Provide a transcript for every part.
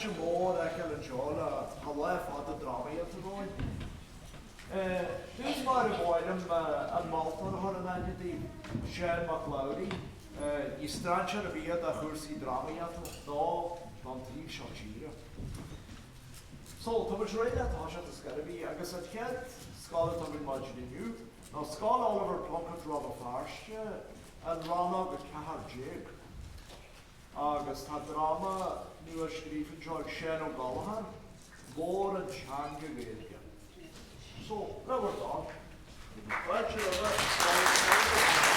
Fáilte mhór a fheiceáil anseo le tá lá fada drámaíochta romhainn. Dtús báire ba mhaith liom an moltóir a chur in aithne daoibh, Seán Mac Labhraí. Ní strainséir ar bith é do chúrsaí drámaíochta nó don taobh seo tíre. So, tá muid réidh le toiseacht ar scor ar bith agus an chéad scoil atá againn maidin inniu ná Scoil Oliver Plunkett Rann na Feirste in Rannóg 14. Agus tá dráma nua scríofa anseo ag Seán Ó Gallchóir, Labhair an Teanga Gaeilge. So, le bhur dtoil, fáilte roimhe Scoil Oliver Plunkett.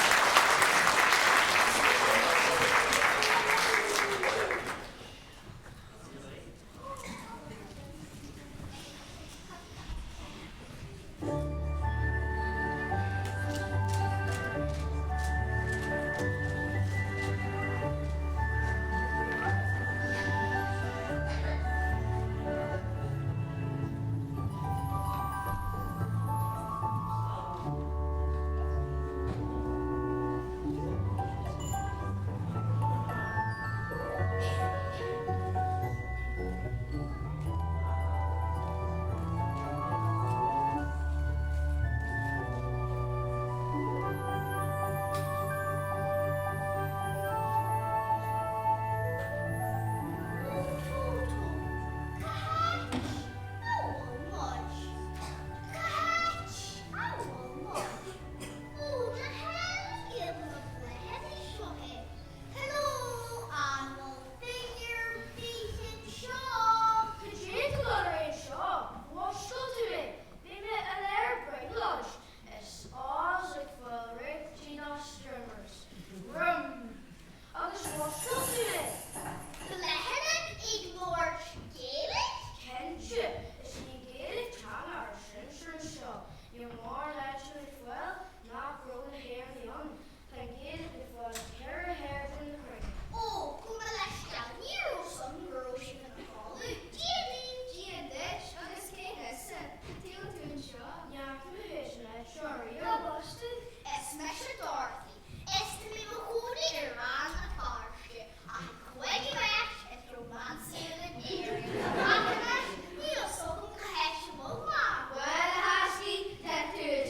Ó Tótó, cá háit a bhfuil muid? Cá háit a bhfuil muid? Ó, na healaíona na bláthanna seo é. Hello, an bhfuil duine ar bith anseo? Cad é tá ag dul ar aghaidh anseo? Mhuscail tú mé. Bhí mé i lár brionglóid. Is Oz ag fáil réidh dtí dá streamers. Rum. Agus mhuscail tú mé. Bláthanna ag labhairt Gaeilge? Cinnte, is í an Ghaeilge teanga ár sinsear anseo. Níl mórán áiteanna le fáil nach raibh na hÉireannaigh ann. Tá an Ghaeilge le fáil i gceithre cheirde na cruinne. Ó, gabh mo leithscéal, ní raibh fhios agam go raibh sibh ina chodladh. Dia daoibh! Dia duit, agus cé thusa? Cad chuige a bhfuil tú anseo? Ní fhaca mé thusa an áit seo riamh. Cá b'as tú? Is mise Dorothy. Is tá mé i mo chónaí i Rann na Feirste, ach ag chuig áit is rómánsaí in Éirinn. Ach anois, níl fhios agam cá háit a bhfuil mé. Bhuel, a thaiscí, tá tú i.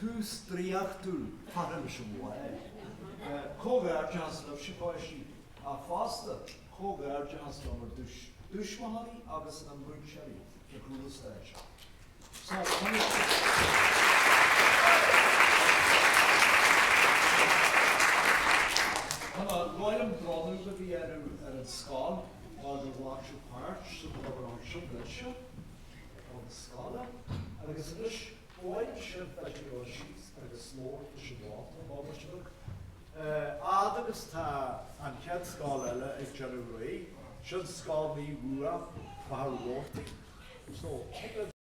Tús draíochtúil curtha leis an lá. Comhghairdeachas libhse, páistí, ach fosta, comhghairdeachas lenár dtuismitheoirí agus a múinteoirí ar chúl an stáitse. So, Tá mé mhaith liom bronnadh a dhéanamh ar an scoil mar gur ghlac sibh páirt sa chomórtas seo breise chun na scoile agus anois ba mhaith liom sibh b'fhéidir dul síos agus labhairt leis an dalta bomaite beag. Fhad agus tá an chéad scoil eile ag déanamh réidh, sin Scoil Naomh Ruadh, Machaire Rabhartaigh. So, thig libh.